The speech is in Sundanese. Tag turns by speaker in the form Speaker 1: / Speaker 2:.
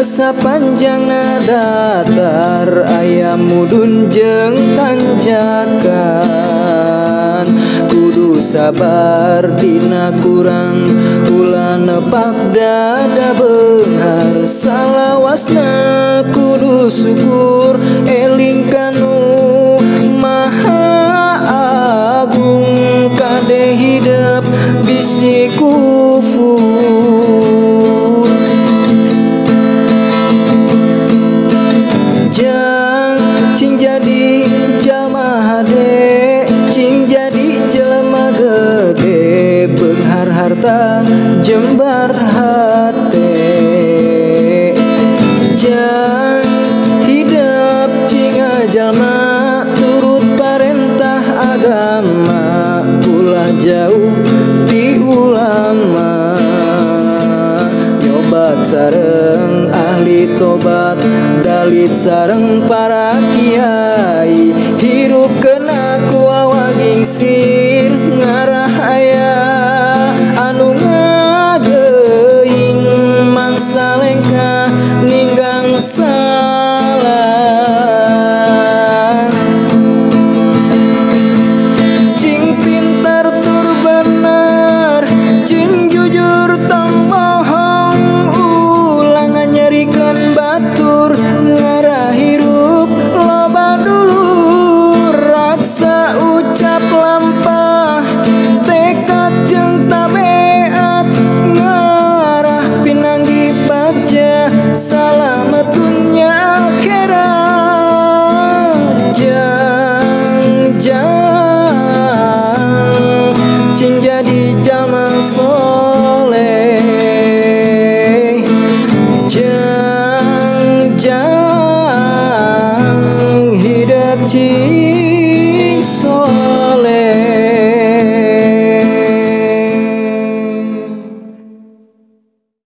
Speaker 1: Sapanjangna datar aya mudun jeung tanjakan. Kudu sabar dina kurang ulah nepak dada beunghar. Salawasna kudu syukur eling kanu maha agung. Kade hidep bisi kufur. Jang cing jadi jalma hade, cing jadi jelema gede, beunghar harta jembar hate. Jang hidep cing jalma turut parentah agama, ulah jauh ti ulama. Nyobat sareng ahli tobat, dalit sareng para kiai. Hirup kena ku awagingsir.